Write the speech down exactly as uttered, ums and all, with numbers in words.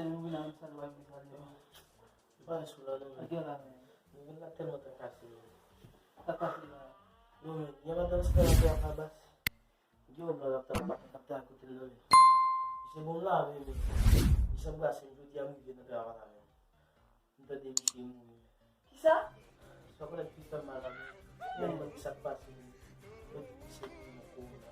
Lè nou vin la, nou salye w ak byen salye w. Ou pa sou la non men. Ak yo la men. Nou vin la tèlman tan kase men. Sa pase la. Non men, yè maten m se te nan Fabas. Gen yon blan k ap travay, k ap travay kote l nan men. Misye bon la men men. Misye anbrase m jodi a m rive nan travay la men. M tande misye mouri. Kisa? Sa konnen ki fè m mal la men. Men mwen ki sa k pase men. Mwen di misye mouri nan kowona.